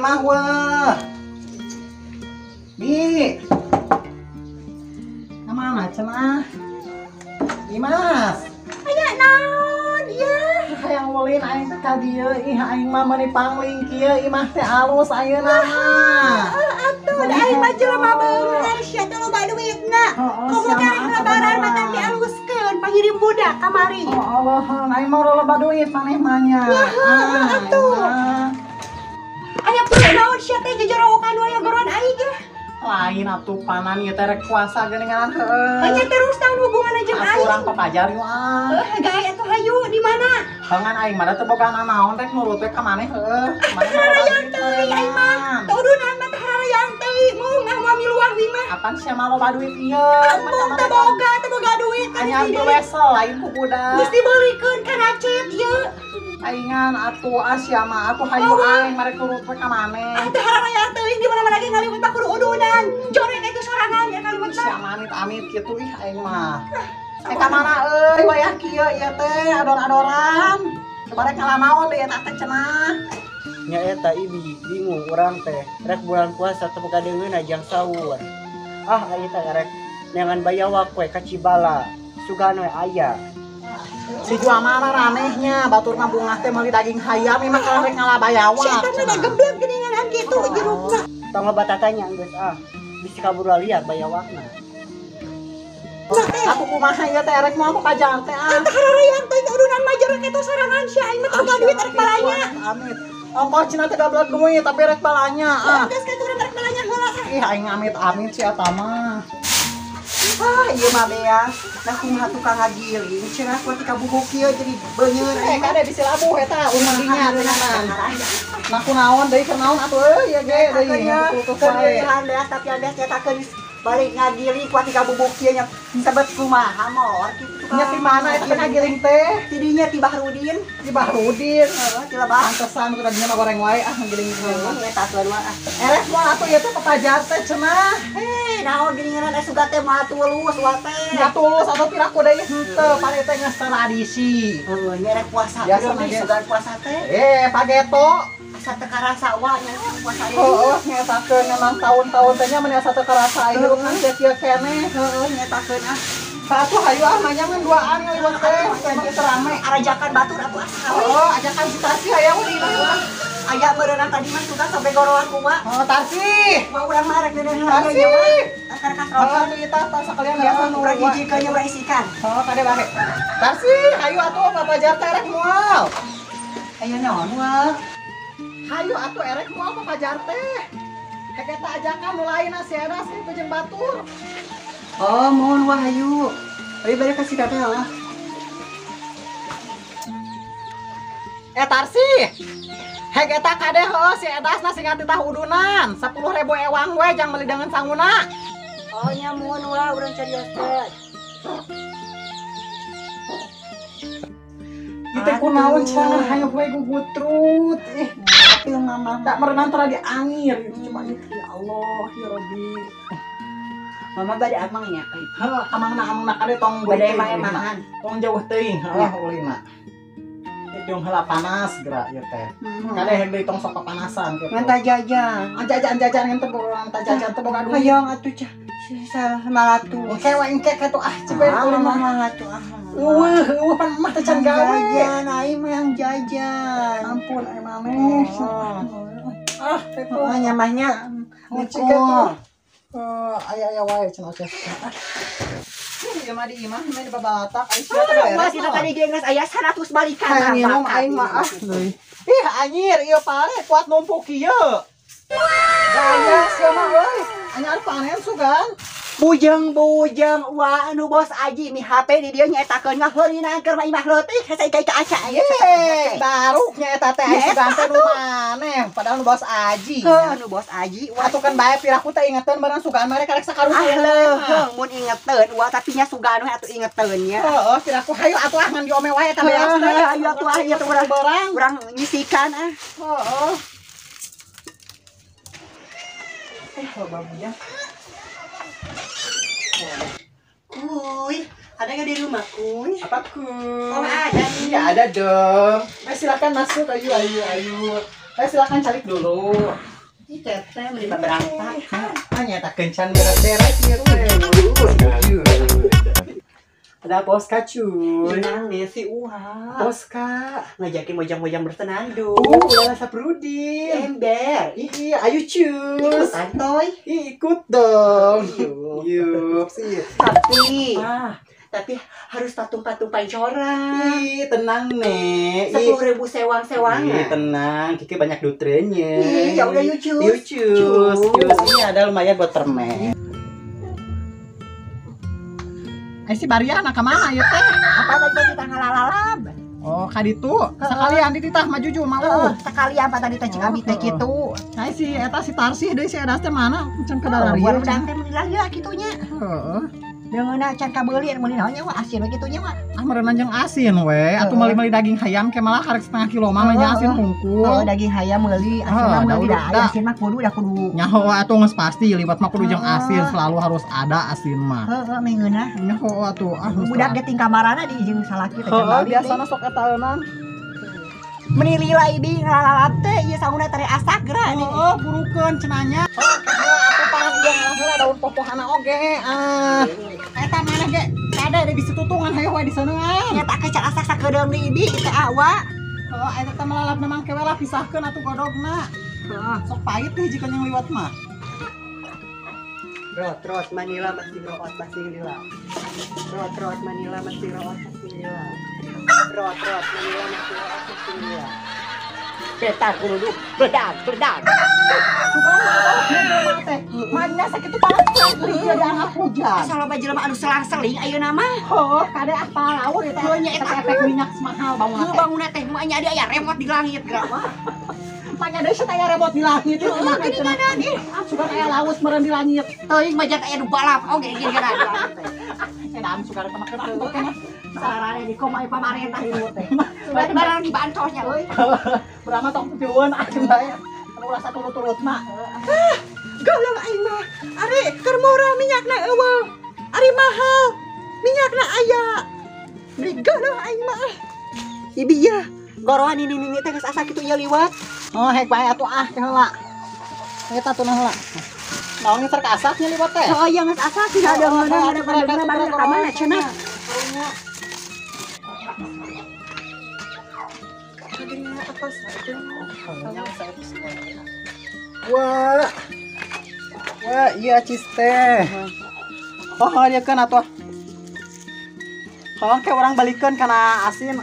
imah weh. Mi. Ka mana cenah? Imas. Aya naon ieu? Hayang ulin aing teh ka dieu, ih aing mah meuni pangling kieu imah teh alus ayeuna mah. Atuh da aing mah jelema beunghar sia teh loba duitna. Komo teh lebaran mah teh dialuskeun pangirim budak kamari. Oh Allah, aing mah loba duit maneh mah nya. Atuh. Aya perlu naon sia teh jejorowokan wae goron aing ge. Lain atuh panan ieu teh rek puasa geuningan heueuh. Nya terus tahun hubunganna jeung aing. Urang papajar yuk ah. Heuh, gae atuh hayu di mana? Hangan aing mah teu boga naon rek nurut we ka maneh heueuh. Maneh hararayang teuing aing mah. Teu udunan mah teh hararayang teuing mung ah moal miluan wi mah. Apan sia mah loba duit ieu? Mung teu boga duit. Anyar teu wesel lain ku budak. Geus dibeulikeun ka racet ieu. Aingan atuh asia mah atuh hayu aing marek turut we ka maneh. Ah teh hararayang teuing di mana-mana ge ngaliwet mah kudu udunan. Jorek itu sorangan ya ngaliwet mah. Sia amit-amit kitu ih aing mah. Eh ka mana euy wayah kieu ieu teh ador-adoran. Coba rek ngalanaon deui eta teh cenah. Nya eta ibi bingung urang teh rek bulan puasa teu boga deungeun jang sahur. Ah ieu teh rek neangan bayawak we ka Cibala. Sugan we aya. Si jual mana ranehnya batur mah bungah teh meuli daging hayam imah kalah rek ngalabayawak. Si eta mah geblek geuningan kitu jerukna. Tong loba tatanya geus ah. Bisi kabur liar bayawakna. Aku kumaha ieu teh rek moal papajar teh ah. Teh hararayang teh udunan mah jeruk eta sorangan sia aing mah boga duit rek balanya. Amit. Ongkoh cenah teh gablek duit tapi rek balanya ah. Geus ka urang rek balanya heula ah. Ih aing amit-amit si eta mah. Ah, ieu mah beas. Nah kumaha tukang ngagiling cenah kuat ka bubuk kieu jadi beuneur. Eh kade bisi labuh eta umur dinya tenanan. Nah kunaon deui keur naon atuh euy ieu ge deui. Keulihan beas tapi beas nyatakeun balik ngagiling kuat ka bubuk kieu nya sebet kumaha molor kitu tukang. Nya ti mana eta ngagiling teh? Ti dinya ti Bahrudin. Ti Bahrudin. Heeh, ti lebah. Pantesan ku tadinya mah goreng wae ah ngagiling teh. Eta atuh ah. Erek moal atuh ieu teh papajar teh cenah. Hei, naon geuningan asuga teh moal tulus wa teh. Nya tulus atuh piraku deui henteu, pare teh geus tradisi. Heueuh, nya rek puasa. Biasa sugan puasa teh. Eh, pageto. Asa teu karasa wa nya puasa ieu. Heueuh, nyetakeun memang tahun-tahun teh nya meuni asa teu karasa hirup kan teh kieu keneh. Heueuh, nyetakeun ah. Satu hayu ah manyangan duaan ngaliwat teh, teh rame. Arajakan batur atuh asa. Heueuh, ajakan si Tarsi hayang di imah. Aya beureunan tadi mah suka sampai goroan ku wa. Oh, Tarsi. Wa urang mah rek deuneuh Tarsi. Akar kasrotan tuh eta tah sakalian biasa nu urang hijikeun nya urang isikan. Oh, kade bae. Tarsi, hayu atuh papajar teh rek moal. Aya naon wa? Hayu atuh erek moal papajar teh. Hek eta ajakan nu lain si Edas itu jeung batur. Oh, mohon wah hayu. Abi bade kasih teteh lah. Eh Tarsi. Hek eta kade heuh si Edas na sing titah udunan 10.000 ewang we jang meuli deungeun sanguna. Oh nya muhun wah urang carios teh. Ieu teh kunaon cenah hayu we gugutrut. Ih, tapi mama tak merenang tara diangir gitu cuma itu ya Allah ya Rabbi. Mama bade amang nya. Heuh, amangna kade tong bade emang-emangan. Tong jauh teuing heuh ulina. Itu heula panas gerak ieu teh. Kade heug deui tong sok papanasan kitu. Ngan jajan. Jajan ngan teu boga jajan teu boga duit. Hayang atuh cah. Samalatu. Engke we engke kitu ah cipe ulin mah. Mama atuh ah. Eueuh, eueuh pan mah teh can gawe. Jajan aing mah yang jajan. Ampun aing maneh. Ah, kitu. Oh, nya mah nya. Ngecik kitu. Aya-aya wae cenah oceh. Ieu mah di imah mah di babalatak ai sia teh beres. Mas itu tadi ge geus aya 100 balikan. Hayang minum aing mah ah. Ih anjir ieu pare kuat numpuk kieu. Gaya sia mah euy. Anyar panen sugan. Bujeng-bujeng wa anu bos aji mi HP di dieu nyaetakeun ngaheurina keur mah imah leutik hese ika aca ye. Baruk nyaeta teh ai sugan teh nu maneh padahal nu bos aji. Heuh nu bos aji wa atuh kan bae piraku teh ingeteun barang sugan mah rek sakarus. Ah leuheung mun ingeteun wa tapi nya sugan we atuh ingeteun nya. Heueuh piraku hayu atuh ah ngan diome wae eta beas teh. Hayu atuh ah ieu teh urang barang urang nyisikan ah. Heueuh. Eh loba bujang. Kuy, ada nggak di rumah kuy? Apa kuy? Oh ada nih. Ya ada dong. Nah, silakan masuk, ayo ayo ayo. Silakan calik dulu. Ih teteh meni berantakan. Ah nyata kencan beres-beres ieu teh. Ada Poska cuy. Inang si Uha. Poska ngajakin mojang-mojang bersenandung. Udah Saprudin. Ember. Ih, ayo cus. Ikutan toy. Ikut dong. Yuk sih. Tapi harus patung-patung pancoran. Ih, tenang nek. 10.000 sewang-sewangan. Ih, tenang. Kiki banyak dutrenya. Ih, ya udah yuk cus. Yuk cus. Ini ada lumayan buat permen. Si Bariana kemana ya teh? Apa tadi titah ngalalalab? Oh, kaditu. Sekalian dititah maju ju mau. Sekalian apa tadi teh cik abi teh kitu. Ai si eta si Tarsih deui si Edas teh mana? Can kadalarieu. Urang teh meuni lah kitunya. Heeh. Deungeuna can kabeuli meuli naon nya wa asin we kitu nya wa. Ah meureun jeung asin we. Atuh meuli-meuli daging hayam ke malah karek setengah kilo mah nya asin hungkul. Oh, daging hayam meuli asin mah meuli da asin mah kudu da kudu. Nyaho atuh geus pasti liwat mah kudu jeung asin, selalu harus ada asin mah. Heeh, mengeunah. Nyaho atuh ah budak ge tingkah marana di jeung salaki teh can balik. Biasana sok etaeunan. Meni lila ibi ngalalap teh ieu sauna teh asak geura. Heeh, burukeun cenah nya. Atuh pangan ieu ngalah daun popohana oge. Ah. Eta maneh ge kade di bisi tutungan hayo we diseuneuan. Nya tak kecal asak sakedeung di ibi teh awa. Heeh, eta teh melalap memang kewe lah pisahkeun atuh godogna. Heeh, sok pahit nih jika yang liwat mah. Rot rot Manila masih root masih lila. Rot rot Manila masih root masih lila. Rot rot Manila masih root masih lila. Petar kudu bedak bedak. Suka mah teh. Manya sakitu panas ieu dianggap hujan. Asal loba jelema anu selang-seling ayeuna mah. Heuh, kade ah palaur eta. Heuh nya eta efek minyak mahal bangun teh. Bangun teh mah nya aya remote di langit geura mah. Manya deui aya remote di langit. Heuh, geuningan ih. Suka aya laut meureun di langit. Teuing mah aya nu balap oge gini geura di langit teh. Edan suka eta makan atuh teh. Sararane di komai pamarentah ieu teh. Sudah barang dibantosnya euy. Urang mah tong pipieueun atuh bae. Anu ulah saturut-turut mah. Ah, galang aing mah. Ari keur murah minyakna eueuh. Ari mahal minyakna aya. Beli galang aing mah. Ibi ya, gorohan ini nini teh geus asa kitu ieu liwat. Oh, hek bae atuh ah teh heula. Eta atuh heula. Naon geus kasaknya liwat teh? Oh, iya geus asak sih ada ngeunah ada bandengna bareng ka mana cenah. Wah. Wah, iya cis teh. Oh, dia kan atuh. Tolong ke orang balikeun kana asin.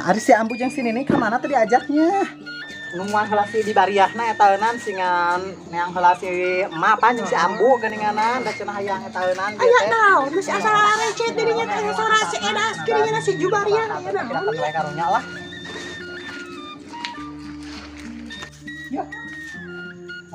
Ari si ambu jeung si Nini ka mana tadi ajaknya? Nungguan heula si di bariahna etaeunan singan neang heula si emak pan jeung si ambu geuninganan da cenah hayang etaeunan teh. Aya naon geus asa recet dirinya teh sora si Edas dirinya si Jubariah aya naon. Karunya lah. Ya.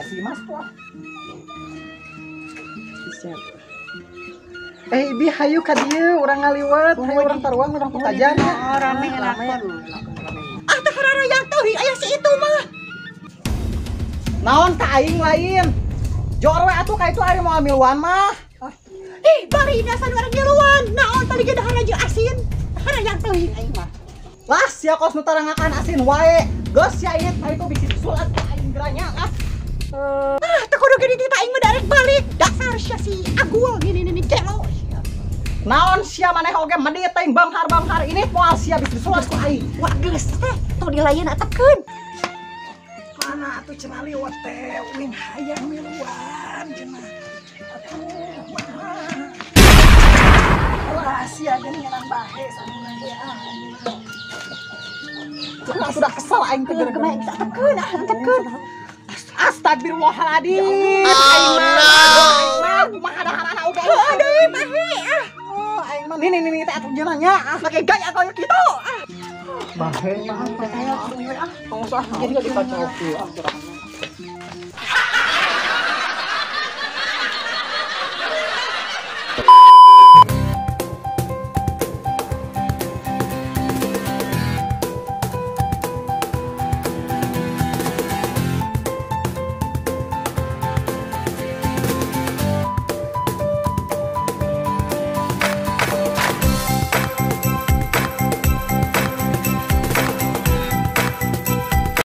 Si Mas tuh. Ibi hayu ka dieu urang ngaliwet, hayu urang taruang urang putajan. Oh, rame rame. Ah, teh yang teuing aya si itu mah. Naon ka aing lain? Jor we atuh ka itu ari moal miluan mah. Ih, bari dasan urang miluan. Naon tadi ge dahar jeung asin. Harayang teuing aing mah. Lah sia kos nu tarangakan asin wae. Geus sia ieu ka itu bisi sulat ka aing geranya lah. Ah, teu kudu ge dititah aing mah darek balik. Dasar sia si Agul gini nini gelo. Naon sia maneh oge medit teuing banghar-banghar ini moal sia bisi disulat ku aing. Wah geus teh tong dilayeun atepkeun. Mana atuh cenah liwat teh uing hayang miluan cenah. Atuh mana. Wah sia geuningan bahe samuna ge ah. Cenah sudah kesel aing teh gara-gara Kumaha geus atepkeun ah atepkeun. Astagfirullahaladzim. Aing mah kumaha daharana oge. Heuh deui bahe ah. Oh, aing mah nini teh atuh cenah nya. Ah make gaya kaya kitu ah. Bahe mah teh ah. Tong sah jadi dikacau ah.